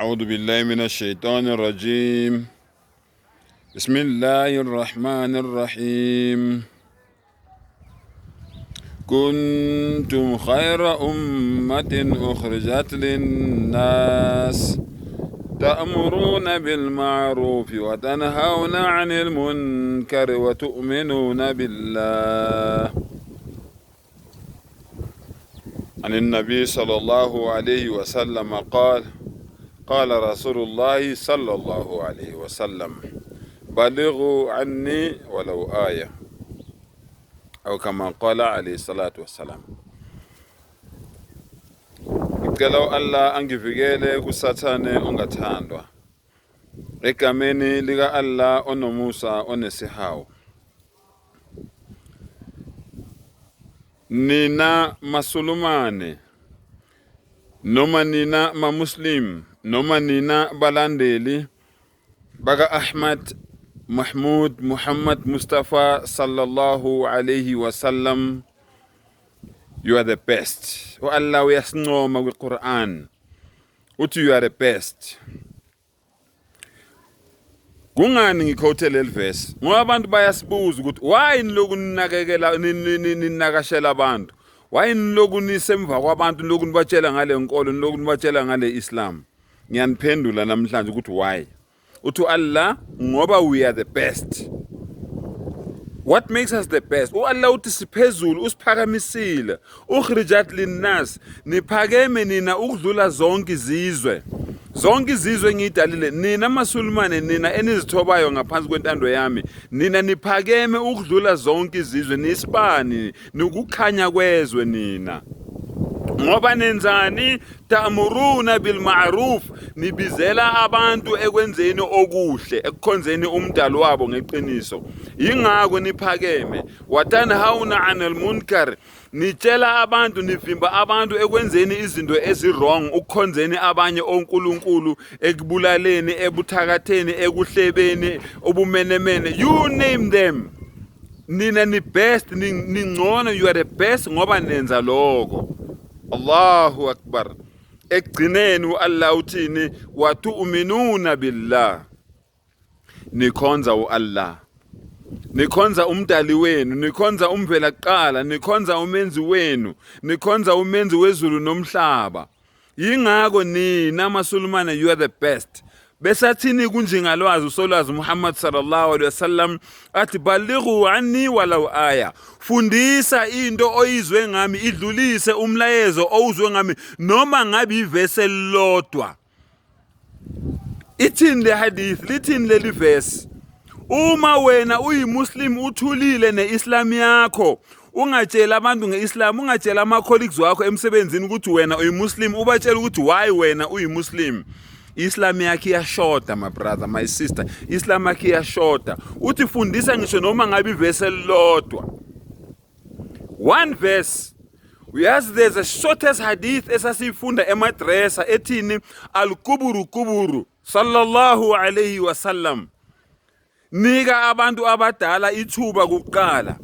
أعوذ بالله من الشيطان الرجيم بسم الله الرحمن الرحيم كنتم خير أمة أخرجت للناس تأمرون بالمعروف وتنهون عن المنكر وتؤمنون بالله عن النبي صلى الله عليه وسلم قال قال رسول الله صلى الله عليه وسلم بلغوا عني ولو آية أو كما قال عليه الصلاة والسلام. Ngicela u-Allah angivikele kuSathane ongathandwa. Egameni lika-Allah onomusa onesihawu. Nina maSulumane noma nina maMuslim noma nina balandeli baka Ahmad Mahmud Muhammad Mustafa sallallahu alayhi wasallam, you are the best. U-Allah uyasincoma kwiQuran, uthi you are the best. Kungani ngikhothe leli verse? Ngoba abantu bayasibuza ukuthi why niloku ninakekela, ninakashela abantu, why niloku nisemva kwabantu, niloku nibatshela ngale nkolo, niloku nibatshela ngale Islam. Ngiyaniphendula namhlanje ukuthi why. Uthi Allah, ngoba we are the best. What makes us the best? U-Allah uthi siphezulu, usiphakamisile. Ukhrijat linnas, niphakeme nina ukudlula zonke izizwe. Zonke izizwe engiyidalile, nina maSulumane, nina enizithobayo ngaphansi kwentando yami, nina niphakeme ukudlula zonke izizwe, nisibani, nikukhanya kwezwe nina. Ngoba nenzani? Ta'muruna bil ma'ruf, nibizela abantu ekwenzeni okuhle, ekukhonzeni umdali wabo ngeqiniso. Yingakho niphakeme. Watanhauna 'anil munkar, nitshela abantu, nivimba abantu ekwenzeni izinto ezi-wrong, ukukhonzeni abanye onkulunkulu, ekubulaleni, ebuthakatheni, ekuhlebeni, obumenemene, you name them. Nina ni best, ningcono, you are the best ngoba nenza lokho. Allahu Akbar. Ekugcineni u-Allah uthini? Watu'minuna billah, nikhonza u-Allah, nikhonza umdali wenu, nikhonza umvela kuqala, nikhonza umenzi wenu, nikhonza umenzi wezulu nomhlaba. Yingakho nina maSulumane, you are the best. Besathini kunjingalwazi usolwazi Muhammad sallallahu alaihi wasallam? Athi balighu anni walau aya, fundisa into oyizwe ngami, idlulise umlayezo owuzwe ngami noma ngabe ivesi elilodwa. Ithini le hadith? Lithini leli verse? Uma wena uyiMuslim uthulile neIslam yakho, ungatsheli abantu ngeIslam, ungatsheli ama-colleagues wakho emsebenzini ukuthi wena uyiMuslim, ubatshela ukuthi why wena uyiMuslim, Islam yakhe iyashoda. My brother, my sister, Islam yakhe iyashoda. Uthi fundisa ngisho noma ngabe ivesi elilodwa, one verse. Uyazi, there's a shortest hadith esasiyifunda emadrasa ethini? Alkuburu kuburu sallallahu alayhi wasallam, nika abantu abadala ithuba kuqala.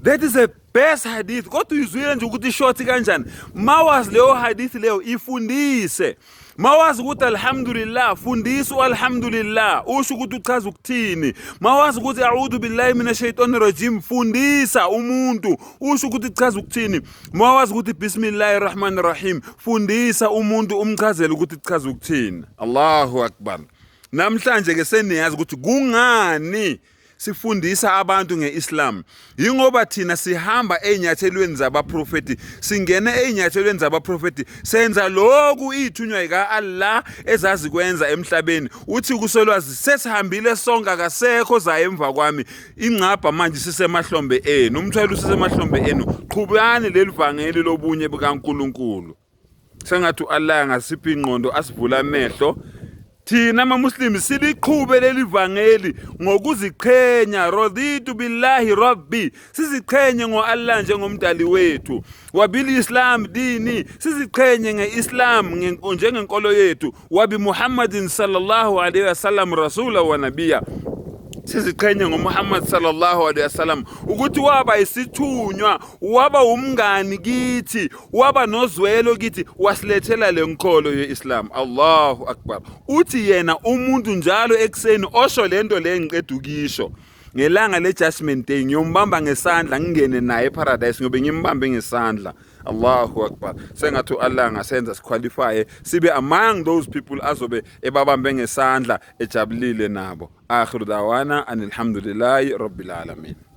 That is a best hadith, kodwa uyizwile nje ukuthi short kanjani. Mawazi leyo hadith leyo, ifundise. Mawazi ukuthi alhamdulillah, fundisa ualhamdulillah, usho ukuthi uchaza ukuthini. Mawazi ukuthi a'udhu billahi minash shaitani rajim, fundisa umuntu, usho ukuthi chaza ukuthini. Mawazi ukuthi bismillahir rahmanir rahim, fundisa umuntu, umchazele ukuthi chaza ukuthini. Allahu Akbar. Namhlanje ke seniyazi ukuthi kungani sifundisa abantu ngeIslam. Yingoba thina sihamba ezinyathelweni zabaprofeti, singene ezinyathelweni zabaprofeti, senza lokhu ithunywa kaAllah ezazikwenza emhlabeni. Uthi kusolwazi, sesihambile sonke, akasekho zaye emva kwami. Ingcabha manje sisemahlombe enu, umthwalo usesemahlombe enu. Qhubani leli vangeli lobunye bukaNkuluNkulu. Sengathi u-Allah angasipha ingqondo, asivula amehlo thina amaMuslim, siliqhube leli vangeli ngokuziqhenya. Raditu billahi rabbi, siziqhenye ngo-Allah njengomdali wethu. Wabil islam dini, siziqhenye nge-Islam njengenkolo yethu. Wabi Muhammadin sallallahu alaihi wasallam rasula wa nabiya. Siziqhenye ngoMuhammad sallallahu alaihi wasallam ukuthi waba isithunywa, waba umngani kithi, waba nozwelo kithi, wasilethela le nkolo ye-Islam. Allahu akbar. Uthi yena umuntu njalo ekuseni osho lento le ngiqeda ukisho ngelanga le-judgment day ngiyombamba ngesandla ngingene naye eparadise, ngiyobe ngimbambe ngesandla. Allahu akbar. Sengathi u-Allah angasenza siqualifye sibe among those people azobe ebabambe ngesandla ejabulile nabo. Akhiru dawana anilhamdulillahi rabbil alamin.